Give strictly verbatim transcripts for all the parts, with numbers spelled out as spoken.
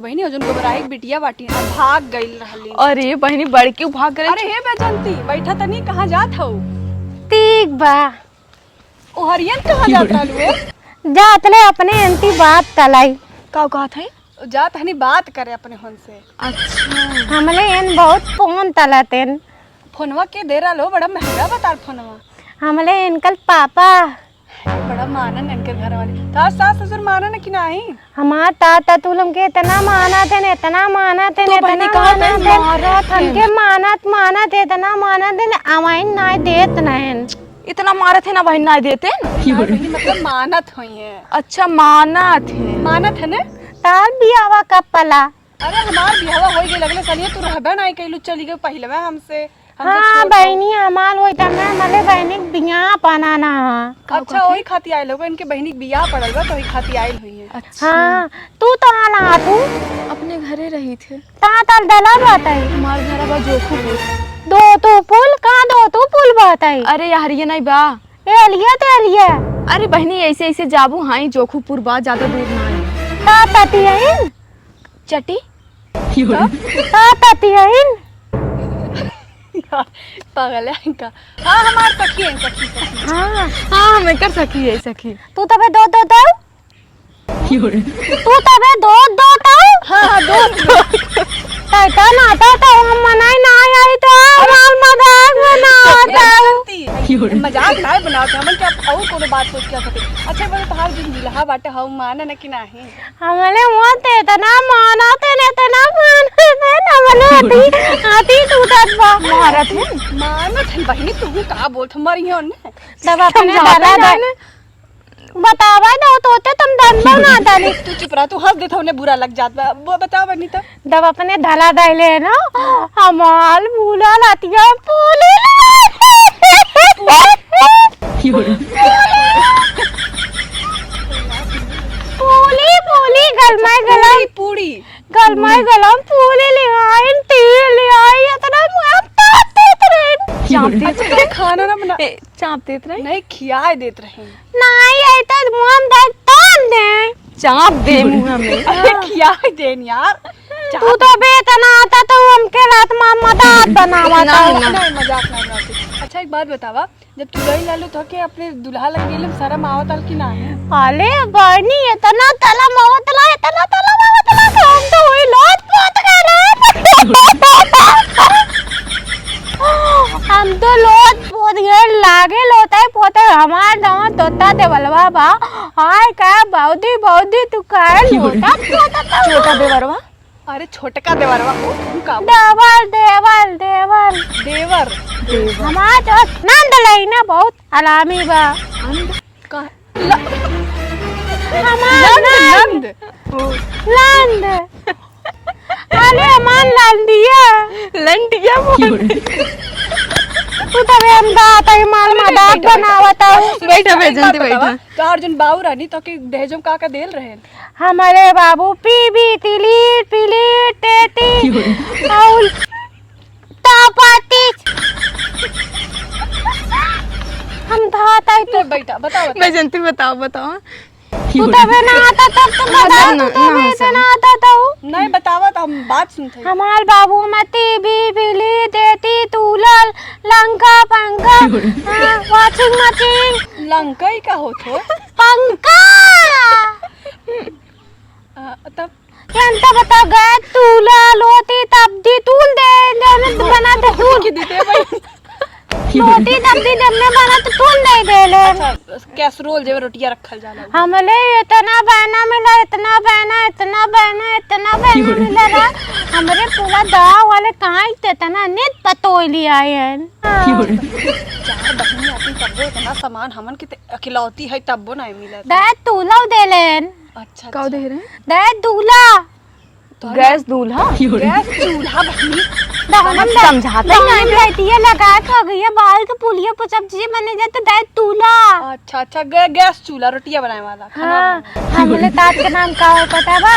बहिनी, ओ जौन गोबराही के बिटिया बाटी ना, भाग गइल रहली। अरे बहिनी, बड़की भाग गइल। अरे हे बैजंती, बैठा तनी, कहाँ जात हऊ? ठीक बा। ओ हरियन कहाँ जात रहलू हो? जात ले अपने एंटी बात तलाई। का कहत है? जात हनी बात करे अपने होन से। अच्छा। हमले एन बहुत फोन तलत एन। फोनवा के दे रहलो, बड़ा महंगा बताल फोनवा। हमले इनकल पापा। बड़ा मानन इनके घर वाले। तार सास ससुर मानन कि नाही? हमार ताता तुल हमके इतना मानत हन, इतना मानत हन, तो बहिनी इतना कहा मानत हन। मारत हन। हमके मानत, मानत, इतना मानत हन, अवाइन नाय देत नहन। इतना मारत है ना बहिन, नाय देते। ना बहिनी, मतलब मानत होई है। अच्छा, मानत है। मानत है ना? तार बियावा कब पला? अरे, हमार बियावा होई गइल अगले साल, ये तू रहबे नाय कइलू, चली गई पहिलवे हमसे। हमसे हाँ, छोट हो। बहिनी, हमार होई त ना, मले बहिनी के बियाह पना ना। अच्छा, वही खातिर आइल होगा, इनके बहिनी के बियाह पड़ल बा, तो वही खातिर आइल हुई है। अच्छा। हाँ, तू तो आना तू। अपने घरे रही थे। कहाँ तल दला बात है? हमार घर बा जोखू पुल। दो तो पुल, कहाँ दो तो पुल बात है? अरे यार, ये नहीं बा। ए, अलिया ते अलिया। अरे बहिनी, ऐसे, ऐसे जाबू, हाँ, ई जोखू पुल बा, ज्यादा दूर ना है। का पति है? चटी? का पति है? पागल है इनका। हाँ, हमार सखी है, सखी, सखी। हाँ, हाँ, हम एकर सखी है, सखी। तू तबे दो, दो, दो। तू तबे दो, दो, दो। हाँ, हाँ, दो, दो। तै तो ना तो, तो हम मनाई ना आई तो हमार मजाक बनावत है। मजाक ना बनावत, हमन के अब और कोनो बात सोच के आ सके। अच्छा, बोले, तोहार जौन दुल्हा बाटे, हऊ माने न कि नाही? हमले मुआ ते इतना मानत है, इतना मानत है, हमले अति, अति टूटत बा। मारत है? मानत है बहिनी, तू का बोलत हमारी यहाँ ने? तब अपने समझाता दला है दे। ना। बतावा ना तो ते तुम दन बना डाली। तू चुप रह, तू हँस देत हो, उन्हें बुरा लग जात बा। वो बताओ बहिनी तो। जब अपने धला दहले ना, हमाल भूला लतिया पूली। पूली, पूली, गलमाई गलम। पूरी, पूरी। गलमाई गलम पूली ले आइन, तेल ले आई, इतना मुँह ताप देत रहे। चाप देत अच्छा, रहे। खाना ना बना। ए, चाप देत रहे। नहीं, खियाए देत रहे। नाई, आई तो मुँह में दर्द तान दे। चाप दे मुँह में। अरे, खियाए देन यार। तू तो बेतना आता तो हमके रात में मजाक बनावा ना, था। ना। नहीं, मजाक ना बनाती। अच्छा, एक बात बतावा, जब तू गई लालू तो के अपने दुल्हा लग गेले शर्म आवत आल कि नाही? अले बहनी, इतना तला मावतला, इतना तला मावतला कि हम तो वही लोट पोत गए रहे। हम तो लोट पोत गए, लागे लोटे पोते हमार जहाँ तोता देवलवा बा। हाय का बौदी, बौदी तू काहे लोटा पोता था? छोटा देवरवा। अरे छोटका देवरवा, ओ, तू का बोल? देवर, देवर, देवर। देवर। देवर। हमार दोस्त नंद लइना बहुत हरामी बा। नंद? का? ल-, हमार नंद, नंद। नंद। ओ। नंद। अरे हमार लंडिया। लंडिया बोल। तू तबे हम गात है, माल अरे मजाक बैठा, बैठा। बनावत है। बैठा, बैठा, एक बात जल्दी बतावा, बैठा। तो अर्जुन बाऊ रानी तो के दहेज में का का देल रहे? हमारे बाबू पीबी, तिलीर, पिलीर, टेटी, और तापाती। हम धात आई तो ले बैठा, बताओ, बताओ। बैजंती, बताओ, बताओ। तू तबे ना आता तब तो ना, बता, ना, तू तबे ना, से ना आता तो। नहीं बतावा तो हम बात सुनते हैं। हमार बाबू मती, बीबी, ली, देती, तूलल, लंका, पंखा, हाँ, washing machine। लंका ही का होत हो? पंखा। आ, तब? केन तो बता गए, तूला, लोटी, तब्दी, तूल दे, जौन बना दे, तूल। की दीदी भाई। लोटी, तब्दी, जब में बना तो तूल नहीं दे ले। अच्छा, कैसरोल जेब रोटियां रखल जाला। हमले इतना बहना मिला, इतना बहना, इतना बहना, इतना बहना मिला ना। हमरे पूरा गाँव वाले कहाँ इतना नित पतोई लिया है। हाँ। चार बहिनी आती तब्बो इतना सामान हमन के ते अकेलौती है तब्बो नहीं मिला। दे तूला दे लेन। अच्छा, का अच्छा। दे रहे? दे दूल्हा। तो गैस दूल्हा? गैस चूल्हा बहिनी। दहनम समझाते ही नहीं। दहनम लाइटिया लगा के हो गई है, बाल के पुलिया पुचप जी बने जाए तो दे दूल्हा। अच्छा, अच्छा, गै-, गैस चूल्हा, रोटियां बनाए वाला, खाना हाँ, बनाए वाला। हमले तात के नाम का हो पता बा?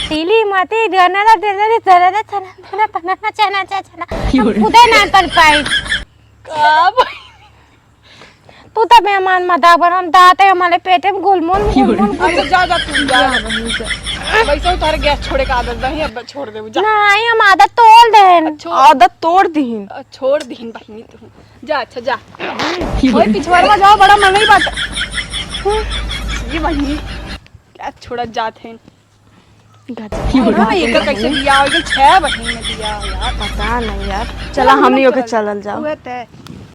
तिली मती, गनला, देनला, देनला, चना, चना, चना, चना, चना। हम खुदे ना कर पाई। का भाई? तू तो मेहमान मत आ, पर हम दाते हमारे पेटे में घुलमुल, घुलमुल, घुलमुल। अच्छा, जा, जा, तू जा। जा, बहिनी, जा। वैसे ही तोहरे गैस छोड़े का आदत नहीं, अब छोड़ देबू, जा। नहीं, हम आदत तोड़ देन। अच्छा। आदत तोड़ दीन। अ, छोड़ दीन बहिनी तू। जा, अच्छा, जा। ओए, पिछुआरवा जाओ, बड़ा मनई बात। ये बहिनी, गैस छोड़त जात है। गजब। हाँ, एकर कैसे बियाह हो गइल? छह महीने में बियाह हो यार। पता नहीं यार। चला, चला, हम हमनी लोग ओके चलल। चलल जाओ। उहे ते।